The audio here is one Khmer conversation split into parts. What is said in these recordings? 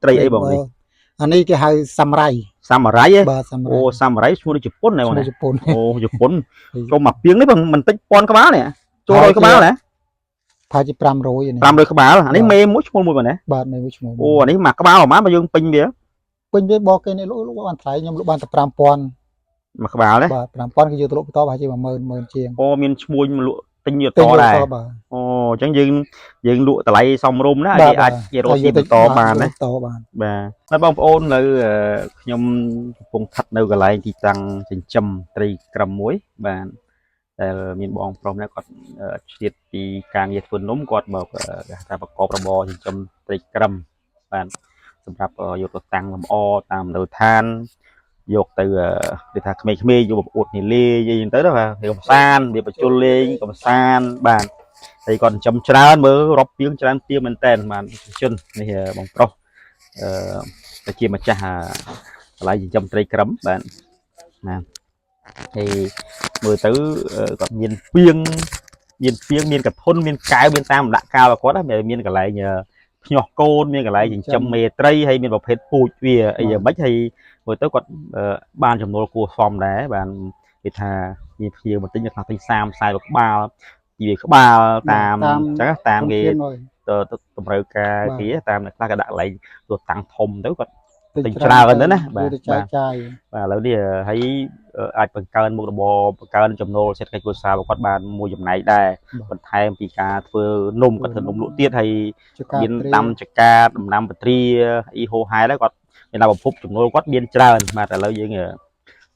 ត្រីអីបងនេះ អានេះគេហៅសាមរ៉ៃ សាមរ៉ៃហ៎ បាទសាមរ៉ៃ អូសាមរ៉ៃឈ្មោះដូចជប៉ុនហ៎បងណា ឈ្មោះជប៉ុន អូជប៉ុនចូលមកពីងនេះបងមិនតិចពាន់ក្បាលនេះចូល100ក្បាលណា ថាជា500នេះ 500ក្បាលអានេះមេមួយឈ្មោះមួយបងណា បាទមេមួយឈ្មោះ អូអានេះមួយក្បាលប្រហែលបើយើងពេញវា ពេញវាបកគេនេះលក់លក់បានថ្លៃខ្ញុំលក់បានតែ5000 មួយក្បាលណា បាទ5000គេយកទៅលក់បន្តប្រហែលជា10000 10000ជាង អូមានឈ្មោះលក់ទិញយកត ទិញយក ដែរ តបាទ អូអញ្ចឹងយើងយើងលក់តម្លៃសមរម្យណាគេអាចគេរកស៊ីបន្តបានណា តបាន បាទហើយបងប្អូននៅខ្ញុំកំពុងស្ថិតនៅកន្លែងទីតាំងចិញ្ចឹមត្រីក្រឹមមួយបាទដែលមានបងប្រុសម្នាក់គាត់ឆ្លៀតពីការងារធ្វើនំគាត់មកគេហៅថាប្រកបរបរចិញ្ចឹមត្រីក្រឹមបាទសម្រាប់យកទៅតាំងលម្អតាមនៅឋានយកទៅគេថាក្មេងៗយកមកអួតនេះលេងអីចឹងទៅណាបាទវាកំសាន្តវាបញ្ជុលលេងកំសាន្តបាទហើយគាត់ចិញ្ចឹមច្រើនមើលរាប់ពីងច្រើនពីងមែនតើបាទជននេះបងប្រុសអឺទៅជាម្ចាស់កន្លែងចិញ្ចឹមត្រីក្រឹមបាទណាហើយមើលទៅគាត់មានពីងមានពីងមានកធុនមានកែវមានតាមដាក់កាលរបស់គាត់ណាមានកន្លែងភ្ញាស់កូនមានកន្លែងចិញ្ចឹមមេត្រីហើយមានប្រភេទពូជវាអីយ៉ាងម៉េចហើយមើលទៅគាត់បានចំណូលគួរសមដែរបានគេថាមានភ្ញៀវមកទិញខ្លះទិញ30 40ក្បាលជាក្បាលតាមអញ្ចឹងតាមគេតម្រូវការគេតាមអ្នកខ្លះក៏ដាក់កន្លែងទូតាំងធំទៅគាត់ទិញច្រើនទៅណាបាទ ទៅចែកចាយ បាទឥឡូវនេះហើយអាចបង្កើនមុខរបរបង្កើនចំណូលសេដ្ឋកិច្ចគ្រួសាររបស់គាត់បានមួយចំណែកដែរបន្ថែមពីការធ្វើនំគាត់ធ្វើនំលក់ទៀតហើយមានដាំចកាដំណាំបត្រាអ៊ីហូហែដែរគាត់មានដល់ប្រភពចំណូលគាត់មានច្រើនបាទឥឡូវយើង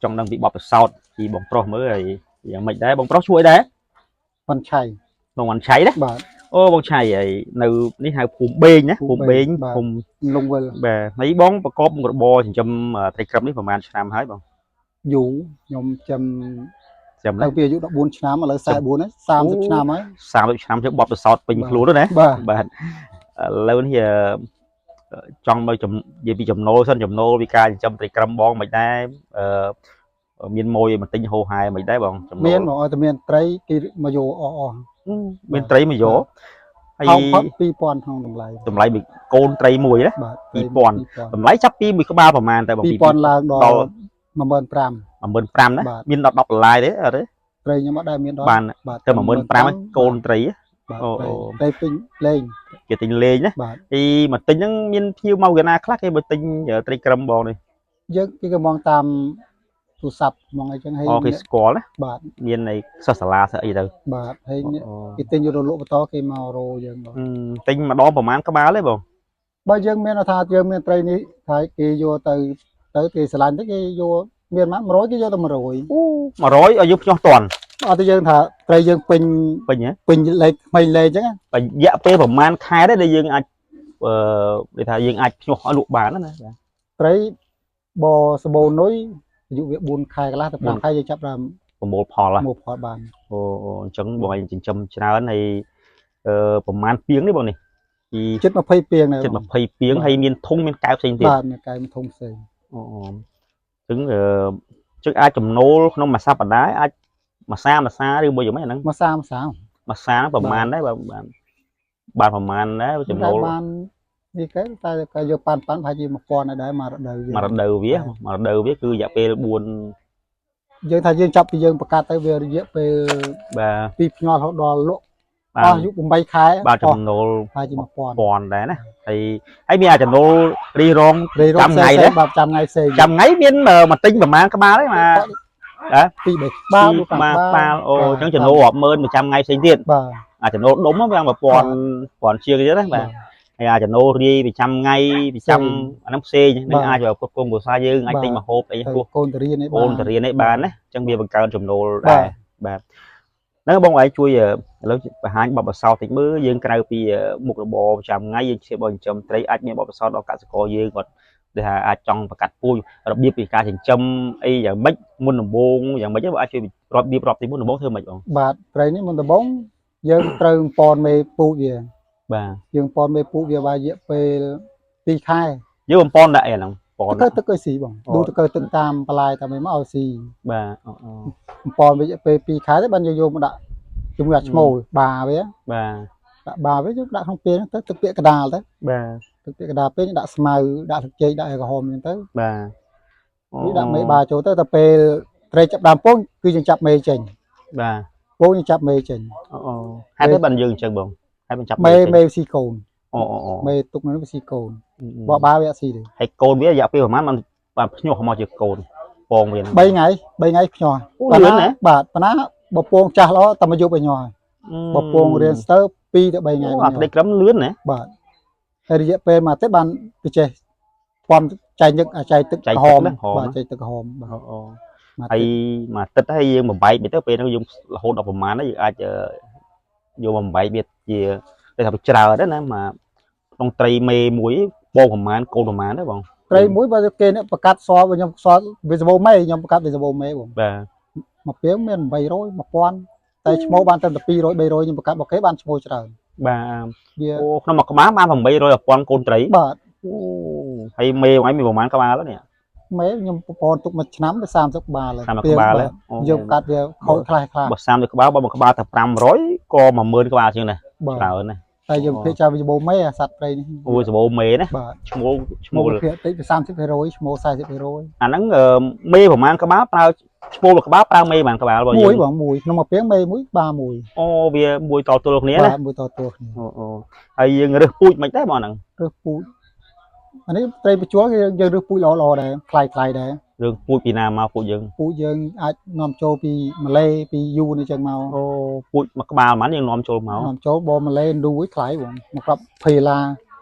ចង់ដឹងពីបទពិសោធន៍ពីបងប្រុសមើលហើយយ៉ាងម៉េចដែរបងប្រុសជួយដែរ វ៉ាន់ឆៃ បងវ៉ាន់ឆៃណា បាទ អូបងឆៃហើយនៅនេះហៅភូមិបេងណាភូមិបេងភូមិ លងវិល បាទហើយបងប្រកបមុខរបរចិញ្ចឹមត្រីក្រឹមនេះប្រហែលឆ្នាំហើយបង យូរខ្ញុំចាំ ចាំណា តាំងពីអាយុ14ឆ្នាំឥឡូវ44ហើយ30ឆ្នាំហើយ 30ឆ្នាំជាបទពិសោធន៍ពេញខ្លួនទៅណា បាទ បាទឥឡូវនេះចង់មកនិយាយពីចំណូលសិនចំណូលពីការចិញ្ចឹមត្រីក្រឹមបងមិនដែរអឺមានម៉ួយមកទិញហោហែមិនដែរបងចំណូល មានបងឲ្យតែមានត្រីគេមកយកអស់អស់ មានត្រីមកយកហើយ ហោផុត2000ក្នុងតម្លៃ តម្លៃមួយកូនត្រីមួយណា បាទ 2000តម្លៃចាប់ពីមួយក្បាលប្រហែលតែបង 2000ឡើងដល់15000 15000ណាមានដល់10ដុល្លារទេអត់ទេ ត្រីខ្ញុំអត់ដែលមានដល់ បានទៅ15000កូនត្រី បាទត្រីពេញលេង គេទិញលេងណា បាទ ពីមកទិញហ្នឹងមានភ្ញៀវមកកណាខ្លះគេមកទិញត្រីក្រឹមបងនេះ យើងគេក៏មកតាមទូរស័ព្ទមកអីចឹងហើយ អូគេស្គាល់ណា បាទ មានអីសិស្សសាលាសិស្សអីទៅ បាទហើយគេទិញយករលក់បន្តគេមករោយើងបង ទិញម្ដងប្រហែលក្បាលទេបង បើយើងមានថាយើងមានត្រីនេះថាគេយកទៅទៅគេស្រឡាញ់ទៅគេយកមានម៉ា100គេយកទៅ100 អូ100ឲ្យយើងភ្ញាស់តាន់ អត់ទៅយើងថាត្រីយើងពេញ ពេញហ៎ ពេញលេខក្មេងលេខអញ្ចឹង រយៈពេលប្រហែលខែទេដែលយើងអាចអឺគេថាយើងអាចភ្ញាស់ឲ្យលក់បានណា ត្រីបសបោនុយអាយុវា4ខែកន្លះទៅ5ខែយើងចាប់ដើម ប្រមូលផល ប្រមូលផលបាន អូអញ្ចឹងបងឯងចិញ្ចឹមច្រើនហើយអឺប្រហែលពីងនេះបងនេះពី ជិត20ពីងដែរ ជិត20ពីងហើយមានធុងមានកែវផ្សេងទៀត បាទមានកែវមានធុងផ្សេង អូអញ្ចឹងអឺចឹងអាចចំណូលក្នុងមួយសប្តាហ៍អាចមួយសាមួយសាឬមួយយ៉ាងម៉េចអាហ្នឹង មួយសាមួយសា មួយសាប្រហែលដែរបាទបានប្រហែលដែរចំណូល បាននេះគេតែគេយកប៉ាន់ប៉ាន់ប្រហែលជា1000ដែរមួយរដូវ មួយរដូវវាមួយរដូវវាគឺរយៈពេល4 យើងថាយើងចាប់ពីយើងបង្កាត់ទៅវារយៈពេល បាទ ពីភ្ញាល់រហូតដល់លក់អស់អាយុ8ខែ បាទចំណូល ប្រហែលជា1000 1000ដែរណាហើយហើយមានអាចចំណូលរីរង ចាំថ្ងៃដែរបាទចាំថ្ងៃផ្សេង ចាំថ្ងៃមានមកទិញប្រហែលក្បាលទេមក បាទ2 3ក្បាល4 ក្បាលអូអញ្ចឹងចំណូលរាប់ម៉ឺនមួយចាំថ្ងៃផ្សេងទៀត បាទ អាចចំណូលដុំវា1000 1000ជាងទៀតណាបាទហើយអាចចំណូលរាយប្រចាំថ្ងៃប្រចាំអាហ្នឹងផ្សេងនឹងអាចផ្គត់ផ្គង់គ្រួសារយើងអាចទិញម្ហូបអី ពោះកូនទៅរៀនឯ កូនទៅរៀនឯបានណាអញ្ចឹងវាបង្កើនចំណូលដែរបាទហ្នឹងបងឯងជួយឥឡូវបង្ហាញបទពិសោធន៍តិចមើលយើងក្រៅពីមុខរបរប្រចាំថ្ងៃយើងជាបើចិញ្ចឹមត្រីអាចមានបទពិសោធន៍ដល់កសិករយើងគាត់ដែលថាអាចចង់បង្កាត់ពូជរបៀបពីការចិញ្ចឹមអីយ៉ាងម៉េចមុនដំបូងយ៉ាងម៉េចបើអាចជួយរបៀបរាប់ទីមុនដំបូងធ្វើម៉េចបង បាទត្រីនេះមុនដំបូងយើងត្រូវប៉នមេពូជវា បាទ យើងប៉នមេពូជវារយៈពេល2ខែ យើងបំប៉នដាក់អីហ្នឹងប៉ន ទឹកទឹកឲ្យស៊ីបងឌូទឹកទឹកតាមបន្លែតាមអីមកឲ្យស៊ី បាទ ប៉នវារយៈពេល2ខែទៅបានយើងយកមកដាក់ជាមួយអាឈ្មោលបាវា បាទ ដាក់បាវាយើងដាក់ក្នុងពេលហ្នឹងទៅទឹកពាក់កដាលទៅ បាទ ទឹកពាក់កណ្ដាលពេកដាក់ស្មៅដាក់ទឹកចេកដាក់អីក្រហមអញ្ចឹងទៅ បាទអូ វាដាក់មេបាចូលទៅតែពេលត្រីចាប់ដើមពងគឺយើងចាប់មេចេញ បាទ ពងយើងចាប់មេចេញ អូអូហេតុអីបានយើងអញ្ចឹងបងហេតុបានចាប់ មេ ចេញ មេស៊ីកូន អូអូអូ មេទុកនៅនោះវាស៊ីកូនបបាវាអត់ស៊ីទេ ហើយកូនវារយៈពេលប្រហែលបានបានភ្ញាស់មកជាកូនពងវាហ្នឹង 3ថ្ងៃ3ថ្ងៃភ្ញាស់ អូលឿនណា បាទប៉ុណ្ណាបើពងចាស់ល្អតែមកយប់ឲ្យញាស់ហើយបើពងរៀនស្ទើ2ទៅ3ថ្ងៃ អូអាត្រីក្រឹមលឿនណា បាទហើយរយៈពេលមួយអាទិត្យបានវាចេះពំចែកទឹកចែកទឹក ចែក ក្រហម ទឹកណាក្រហម បាទចែកទឹកក្រហមបាទ អូអូ មួយ ហើយ អាទិត្យ មួយអាទិត្យហើយយើងបំបែកវាទៅពេលហ្នឹងយើងរហូតដល់ប្រហែលហើយយើងអាចយកបំបែកវាជាគេថាវាច្រើនដែរណាមកក្នុងត្រីមេមួយពងប្រហែលកូនប្រហែលដែរបង ត្រីមួយបើគេនេះប្រកាត់សបើខ្ញុំសវាសបោមេខ្ញុំប្រកាត់វាសបោមេបង បាទ មួយពាងមាន800 1000តែឈ្មោះបានត្រឹមតែ200 300ខ្ញុំប្រកាសមកគេបានឈ្មោះច្រើន បាទ វា អូក្នុងមួយក្បាលបាន800 1000កូនត្រី បាទ អូហើយមេមួយឯងមានប្រហែលក្បាលแล้วនេះ មេខ្ញុំប្រព័ន្ធទុកមួយឆ្នាំទៅ30ក្បាលហើយ 30ក្បាលហើយអូ យើងកាត់វាខូចខ្លះខ្លះ បើ30ក្បាលបើមួយក្បាលតែ500ក៏10000ក្បាលជាងដែរ បាទ ច្រើនណាស់ តែយើងភាគច្រើនវាបូមេអាសត្វព្រៃនេះ អូសបោមេណា បាទ ឈ្មោលឈ្ ឈ្មោះ មោល ភាគតិចវា30%ឈ្មោះ40% អាហ្នឹងអឺមេប្រហែលក្បាលប្រើឈ្មោលមួយក្បាលប្រើមេប្រហែលក្បាលបើ មួយ យើង បងមួយក្នុងមួយពាងមេមួយបាមួយ អូវាមួយតទល់គ្នាណា បាទមួយតទល់គ្នា អូអូហើយយើងរើសពូជមិនដែរបងហ្នឹង រើសពូជអានេះត្រីបញ្ជួលគេយើងរើសពូជល្អៗដែរថ្លៃថ្លៃដែរ រឿងពូជពីណាមកពូជយើង ពូជយើងអាចនាំចូលពីម៉ាឡេពីយូនអញ្ចឹងមក អូពូជមួយក្បាលប៉ុន្មានយើងនាំចូលមក នាំចូលបម៉ាឡេឥណ្ឌូឯងថ្លៃបងមកក្រប20ដុល្លារ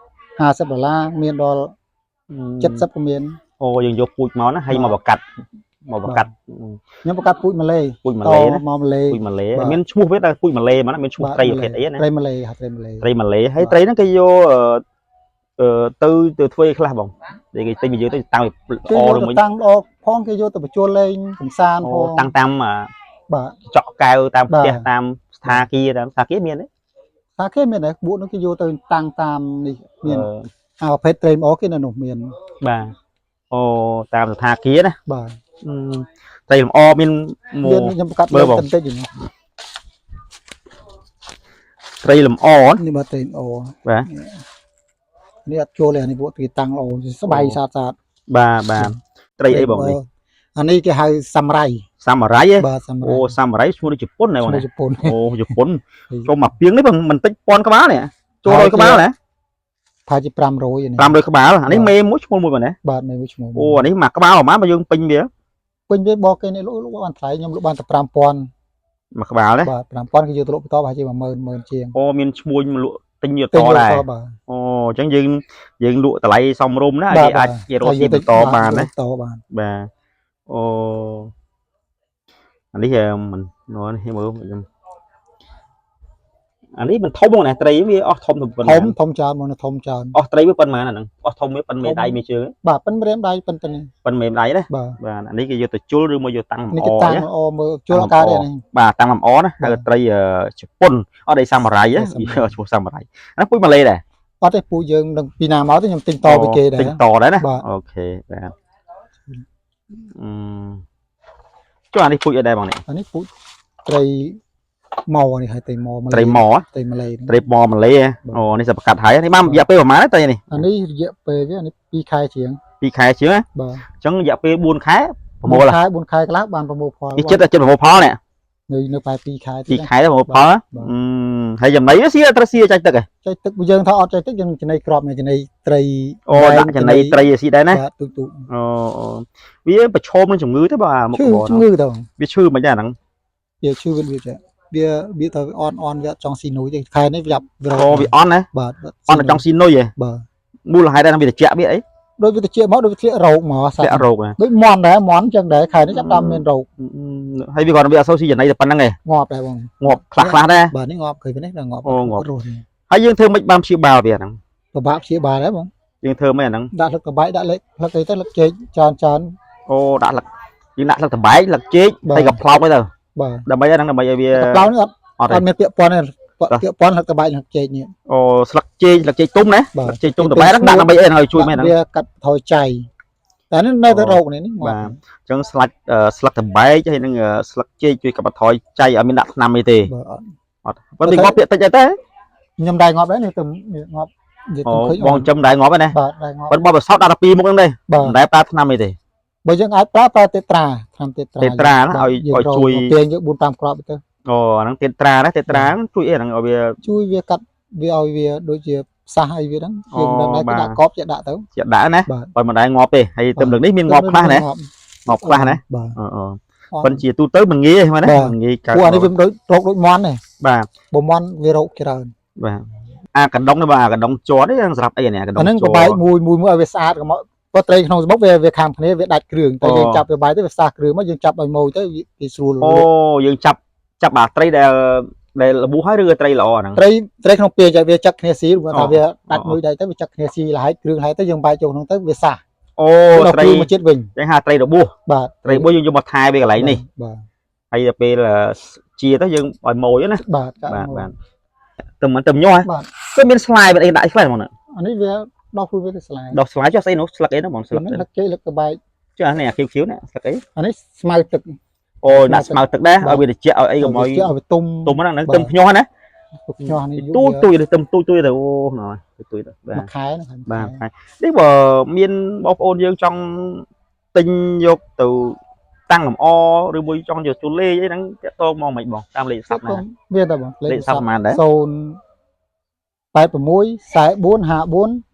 50ដុល្លារមានដល់70ក៏មាន អូយើងយកពូជមកណាហើយមកបកាត់មកបកាត់ ខ្ញុំបង្កាត់ពូជម៉ាឡេ ពូជម៉ាឡេណា តមកម៉ាឡេ ពូជម៉ាឡេ បាទ មានឈ្មោះវាតែពូជម៉ាឡេហ្មងណាមានឈ្មោះត្រីប្រភេទអីណា ត្រីម៉ាឡេហៅត្រីម៉ាឡេ ត្រីម៉ាឡេហើយត្រីហ្នឹងគេយកអឺទៅទៅធ្វើអីខ្លះបងដែលគេទិញមកយើងទៅតាំង គេ ល្អ យក ឬមួយ ទៅតាំងល្អផងគេយកទៅបញ្ជួលលេងកំសាន្ត អូ ផង តាំងតាមអា បាទ ចកកែវតាមផ្ទះ បាទ តាមស្ថាគារតាមស្ថាគារមានទេ ថាគេមានដែរបួកនោះគេយកទៅតាំងតាមនេះមាន អឺ អាប្រភេទត្រីល្អគេនៅនោះមាន បាទអូតាមស្ថាគារណា បាទ អឺត្រីលម្អមានមក មានខ្ញុំបង្កាត់ មើលបង បន្តិចនេះ ត្រីលម្អណា នេះបាទត្រីល្អ បាទ នេះអត់ចូលទេអានេះពួកគេតាំងល្អស្បៃសាតសាត បាទបាទត្រីអីបងនេះ អានេះគេហៅសាមរៃ សាមរៃហ៎ បាទសាមរៃ អូសាមរៃឈ្មោះដូចជប៉ុនហ៎បងណា ឈ្មោះជប៉ុន អូជប៉ុនចូលមកពីងនេះបងមិនតិចពាន់ក្បាលនេះចូល100ក្បាលណា ថាជា500នេះ 500ក្បាលអានេះមេមួយឈ្មោះមួយបងណា បាទមេមួយឈ្មោះ អូអានេះមួយក្បាលប្រហែលបើយើងពេញវា ពេញវាបកគេនេះលក់លក់បានថ្លៃខ្ញុំលក់បានតែ5000 មួយក្បាលណា បាទ5000គេយកទៅលក់បន្តប្រហែលជា10000 10000ជាង អូមានឈ្មួញមកលក់ទិញវាត ទិញ ដែរ លក់តបាទ អូអញ្ចឹងយើងយើងលក់តម្លៃសមរម្យណា បាទ គេអាចគេរកស៊ីបន្តបានណា តបាន បាទអូអានេះមិននោះនេះមើលខ្ញុំអានេះមិនធំបងណាត្រីវាអស់ធំទៅប៉ុណ្ ធ ណា ំធំច្រើនមកធំច្រើន អស់ត្រីវាប៉ុន្មានអាហ្នឹងអស់ធំវាប៉ុនមេដៃមេជើង បាទប៉ិនម្រាមដៃប៉ិនប៉ិននេះ ប៉ុនមេដៃណា បាទ បាទអានេះគេយកទៅជុលឬមកយកតាំងល នេះ ម្អ ណា គេតាំងល្អមើលជួលអកាទេនេះ បាទតាំងលម្អណាហៅ បាទ ត្រីជប៉ុនអត់អីសាមរ៉ៃ ត្រីសាមរ៉ៃ ឈ្មោះសាមរ៉ៃអាហ្នឹងពូជម៉ាឡេដែរ អត់ទេពូយើងនឹងពីណាមកទេខ្ញុំទិញតពីគេដែរ ទិញតដែរណា បាទ អូខេបាទអឺចុះអានេះពូជអីដែរបងនេះ អានេះពូត្រីម៉នេះហៅត្រីម៉ម៉ាឡេ ត្រីម៉ ត្រីម៉ាឡេហ្នឹង ត្រីម៉ម៉ាឡេអូនេះសិបកាត់ហើយនេះបានរយៈពេលប្រហែលទេត្រីនេះ អានេះរយៈពេលវាអានេះ2ខែជាង 2ខែជាងណា បាទ អញ្ចឹងរយៈពេល4ខែប្រមូល ខែ4ខែខ្លះបានប្រមូលផល នេះចិត្តតែចិត្តប្រមូលផលនេះ នៅនៅប្រហែល2ខែទៀត 2ខែទៅប្រមូលផល បាទ អឺហើយចំណីវាស៊ីត្រូវស៊ីចាច់ទឹកហ៎ ចៃទឹកបើយើងថាអត់ចៃទឹកយើងចំណីក្របចំណីត្រី អូដាក់ចំណីត្រីឲ្យស៊ីដែរណា បាទទូទូ អូអូវាប្រឈមនឹងជំងឺទេបាទមុខ ឈឺ របរ ជំងឺទៅ វាឈឺមិនដែរអាហ្នឹង វាឈឺវាវាវាវាទៅអន់អន់វាអត់ចង់ស៊ីនុយទេខែនេះវាយ៉ាប់វារ អូវាអន់ណា បាទ អន់តែចង់ស៊ីនុយហ៎ បាទ មូលហេតុដែរហ្នឹងវាត្រជាក់វាអី ដូចវាតិចមកដូចវាធ្លាក់រោគមកសត្ ធ្លាក់រោគណា ដូចមន់ដែរមន់ចឹងដែរខែនេះចាប់ដើមមានរោគ ហើយវាគាត់វាអត់សូវស៊ីចំណីតែប៉ុណ្្នឹងឯង ងាប់ដែរបង ងាប់ខ្លះខ្លះដែរ បាទនេះងាប់ឃើញនេះដល់ងាប់ អូងាប់ រស់នេះ ហើយយើងធ្វើមិនបានព្យាបាលវាហ្នឹង ពិបាកព្យាបាលដែរបង យើងធ្វើមិនអាហ្នឹង ដាក់លឹកតបែកដាក់លេខលឹកអីទៅលឹកចេកច្រើនច្រើន អូដាក់លឹកយើងដាក់លឹកតបែកលឹកចេក បាទ ហើយក៏ផ្លោកអីទៅ បាទ ដើម្បីអាហ្នឹងដើម្បីឲ្យវា កប្លោនេះអត់ អត់ទេ អត់មានពាក្យពាន់ទេពាក្យពាន់លឹកតបែកលឹកចេកនេះ អូស្លឹកចេកស្លឹកចេកទុំណា បាទ ស្លឹកចេកទុំតបែកហ្នឹងដាក់ដើម្បីអីហ្នឹងឲ្យជួយមែនហ្នឹង វាកាត់ថយចៃតែនេះនៅតែរោគនេះនេះងាប់ បាទអញ្ចឹងស្លាច់ស្លឹកតបែកហើយនឹងស្លឹកចេកជួយកាត់បន្ថយចៃឲ្យមានដាក់ថ្នាំអីទេ បាទអត់ អត់ប៉ុន្តែងាប់ពាក្យតិចអីទេ ខ្ញុំដែរងាប់ដែរនេះទៅងាប់ និយាយ អូ ទៅឃើញ បងចំដែរងាប់ហ្នឹងណា បាទដែរងាប់ ប៉ុន្តែបបសោតដាក់12មុខហ្នឹងទេ បាទ មិនដែលប្រើថ្នាំអីទេ បើយើងអាចប្រើប្រើតេត្រាថ្នាំតេត្រា តេត្រាណាឲ្យ យើង ឲ្យជួយ ទាញយក4 5គ្រាប់ទៅ អូអាហ្នឹងតេត្រាណាតេត្រាហ្នឹងជួយអីអាហ្នឹងឲ្យវា ជួយវាកាត់វាឲ្យវាដូចជាផ្សះអីវាហ្នឹង អូ យើងមិនដឹងដែរ បាទ គេដាក់កប់ជាដាក់ទៅ ជាដាក់ណា បាទ បើមិនដែលងាប់ទេហើយទៅលើកនេះមានងាប់ខ្លះណាងាប់ខ្លះណា បាទ អូអូប៉ុន្តែជាទូទៅមិនងាយទេមែនណាមិនងាយកើត ពួកអានេះវាមិនដូចរោគដូចមន់ទេ បាទ បើមន់វារោគច្រើន បាទអាកណ្ដុងនេះបាទអាកណ្ដុងជាប់នេះសម្រាប់អីអានេះអាកណ្ដុ អា ងជាប់ ហ្នឹងក៏បែកមួយមួយមួយឲ្យវាស្អាតកុំឲ្យព្រោះត្រីក្នុងសំបុកវាវាខាំគ្នាវាដាច់គ្រឿងតែ អូ យើងចាប់វាបែកទៅវាស្អាតគ្រឿងមកយើងចាប់ឲ្យម៉ូយទៅវាស្រួល អូយើងចាប់ចាប់អាត្រីដែលដែលរបួសហើយឬក៏ត្រីល្អអាហ្នឹង ត្រីត្រីក្នុងពាងចវាចឹកគ្នាស៊ីព្រោះ អូ ថាវាដាច់ អូ មួយដាច់ទៅវាចឹកគ្នាស៊ីលហើយគ្រឿងហើយទៅយើងបែកចូលក្នុងទៅវាសះ អូ ត្រី ដល់គ្រឿងមកជាតិវិញ ចឹងហៅត្រីរបួស បាទ ត្រីរបួសយើងយកមកថែវាកន្លែងនេះ បាទ ហើយដល់ពេលជាទៅយើងឲ្យម៉ូយណា បាទកាក់ បាទ ម៉ូយ បាទទៅមិនទៅញាស់ហ៎ បាទ គឺមានស្លាយមានអីដាក់ស្លាយហ្មងណា អានេះវាដោះខ្លួនវាទៅស្លាយ ដោះស្លាយចុះស្អីនោះស្លឹកអីនោះហ្មងស្លឹក ហ្នឹងលឹកជ័យលឹកកបែក ចុះអានេះអាខៀវខៀវនេះស្លឹកអី អានេះស្មៅទឹក អូដាក់ស្មៅទឹកដែរឲ្យវាត្រជាក់ឲ្យអីកុំឲ្យ ឲ្យវាទុំ ទុំហ្នឹងហ្នឹងទឹមភ្ញាស់ណា ភ្ញាស់នេះ ទូចទូចទៅទឹមទូចទូចទៅអូណ៎ទូចទៅបាទ មួយខែហ្នឹង បាទហើយនេះបើមានបងប្អូនយើងចង់ទិញយកទៅតាំងលម្អឬមួយចង់យកទូលេខអីហ្នឹងតាក់ទងមកមិនបងតាមលេខទូរស័ព្ទណា មានតែបង លេខទូរស័ព្ទប៉ុន្មានដែរ 0 86 44 54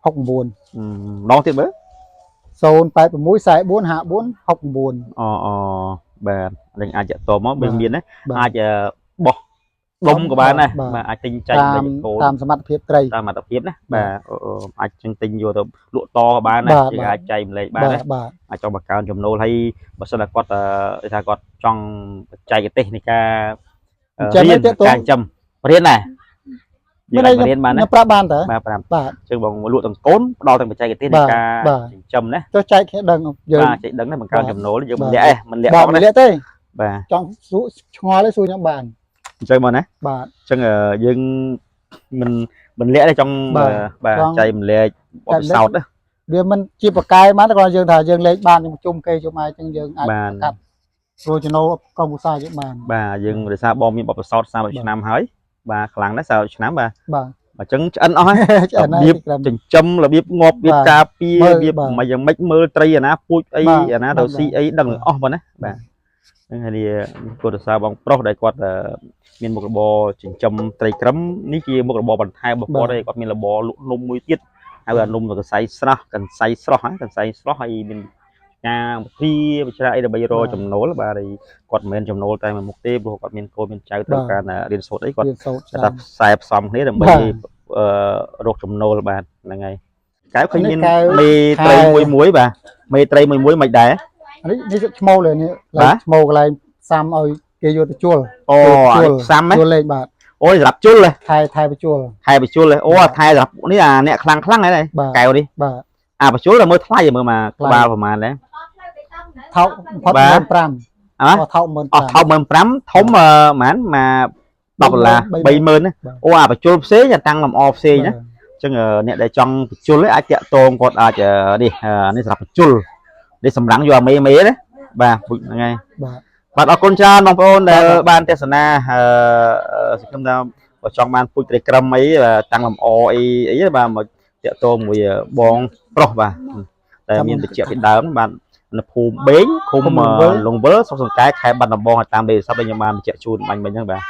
69 ម្ដងទៀតមើល 086 44 54 69 អូអូបាទនឹងអាចតាក់ទងមកបើមានណា បាទ អាចបោះដុំក៏បានដែរ បាទ បាទអាចទិញចែក តាម លេខកូន តាមសមត្ថភាពត្រី តាមលទ្ធភាពណាបាទអូអូអាចចឹងទិញយកទៅលក់តក៏បានដែរ បាទបាទ យើងអាចចែកម្លែកបាន បាទ ណា បាទ អាចចង់បង្កើនចំណូលហើយបើសិនតែគាត់គេថាគាត់ចង់បច្ចេកទេសនៃការរៀនការចិញ្ចឹមរៀនដែរយើងអាចរៀនបានណា ខ្ញុំប្រាប់បានតើ បាទប្រាប់ បាទ ចឹងបងលក់ទាំងកូនផ្ដល់ទាំងបច្ចេកទេសនៃ បាទ ការ បាទ ចិញ្ចឹមណា ចុះចែកគ្នាដឹងយើង បាទចេះដឹងណាបង្កើន បាទ ចំណូលយើង បាទ មិនលាក់ឯងមិនលាក់ បាទ បងណា មិនលាក់ទេ បាទ ចង់សួរឆ្ងល់ទេសួរខ្ញុំបាន អញ្ចឹងបងណា បាទ អញ្ចឹងយើងមិនមិនលាក់ទេចង់ បាទ បាទ ចង់ ចែកម្លែកបទពិសោធន៍ណា វាមិនជាប្រកែបានគ្រាន់តែយើងថាយើងលេខបានយើងជុំគេជុំឯងចឹងយើងអាច បាទ កាត់ ព្រោះចំណូលក្រុមឧស្សាហ៍យើងបាន បាទយើងរក្សាបងមានបទពិសោធន៍30ឆ្នាំហើយបាទខ្លាំងណាស់30ឆ្នាំបាទ បាទ អញ្ចឹងឆ្អិនអស់ហើយ ឆ្អិនហើយ របៀប ទីក្រុម ចិញ្ចឹមរបៀបងាប់របៀប បាទ ការពារ មើល របៀប បាទ មិនយ៉ាងម៉េចមើលត្រីអាណាពូជអី បាទ អាណាទៅ បាទ ស៊ីអីដឹង បាទ អស់បងណាបាទហ្នឹងហើយនេះគុណសាបងប្រុសដែលគាត់មានមុខរបរចិញ្ចឹមត្រីក្រឹមនេះជាមុខរបរបន្ថែមរបស់គាត់ឯងគាត់មានរបរលក់នំមួយទៀតហើយអានំកន្សៃស្រស់កន្សៃស្រស់ហ៎កន្សៃស្រស់ហើយមានការពធាបច្រាអីដើម្បីរកចំណូលបាទហើយគាត់មិនមែនចំណូលតែមួយមុខទេព្រោះគាត់មានកូនមានចៅត្រូវការរៀនសូត្រអីគាត់ រៀនសូត្រ តែ ច្រើន ខ្សែផ្សំគ្នាដើម្បី បាទ អឺរកចំណូលបាទហ្នឹងហើយកែវឃើញមាន នេះកែវ មេត្រី ខែ មួយមួយបាទមេត្រីមួយមួយមិនដែរ អានេះនេះឈ្មោលនេះ បាទ ឈ្មោលកន្លែងសាំឲ្យគេយកទៅជួល អូអា ជួល នេះផ្សាំហ៎ ជួលលេងបាទ អូយសម្រាប់ជុលហ៎ ថែថែបញ្ជួល ថែបញ្ជុលហ៎អូ បាទ អាថែសម្រាប់នេះអាអ្នកខ្លាំងខ្លាំងហ្នឹង បាទ កែវនេះ បាទ អាបញ្ជុលដល់មើលថ្លៃមើលមក ថ្លៃ ក្បាលប្រហែលដែរ ថោកបំផុត បាទ 15,000 អ่ะ អស់ថោក អស់ថោក15,000ធំប្រហែលមក10ដុល្លារ 30,000 30000ណាអូអាបញ្ជុលផ្សេងអាតាំងលម្អផ្សេងណាអញ្ចឹងអ្នកដែលចង់បញ្ជុលឯងអាចតាក់ទងគាត់អាចនេះនេះសម្រាប់បញ្ជុលនេះសម្រាប់យកអាមេមេណាបាទពុជហ្នឹងហើយ បាទ បាទអរគុណច្រើនបងប្អូនដែល បាទ បានទស្សនាអឺសង្ឃឹមថាបើចង់បានពូជត្រីក្រឹមអីបាទតាំងលម្អអីអីបាទមកតាក់ទងមួយបងប្រុសបាទតែមានតិចពីដើមបាទនៅភូមិបេងឃុំ ឃុំលង្វិល លង្វិលស្រុកសង្កែខេត្តបាត់ដំបងហើយតាមលេខទូរស័ព្ទដែលខ្ញុំបានបញ្ជាក់ជូនបាញ់មិញហ្នឹងបាទ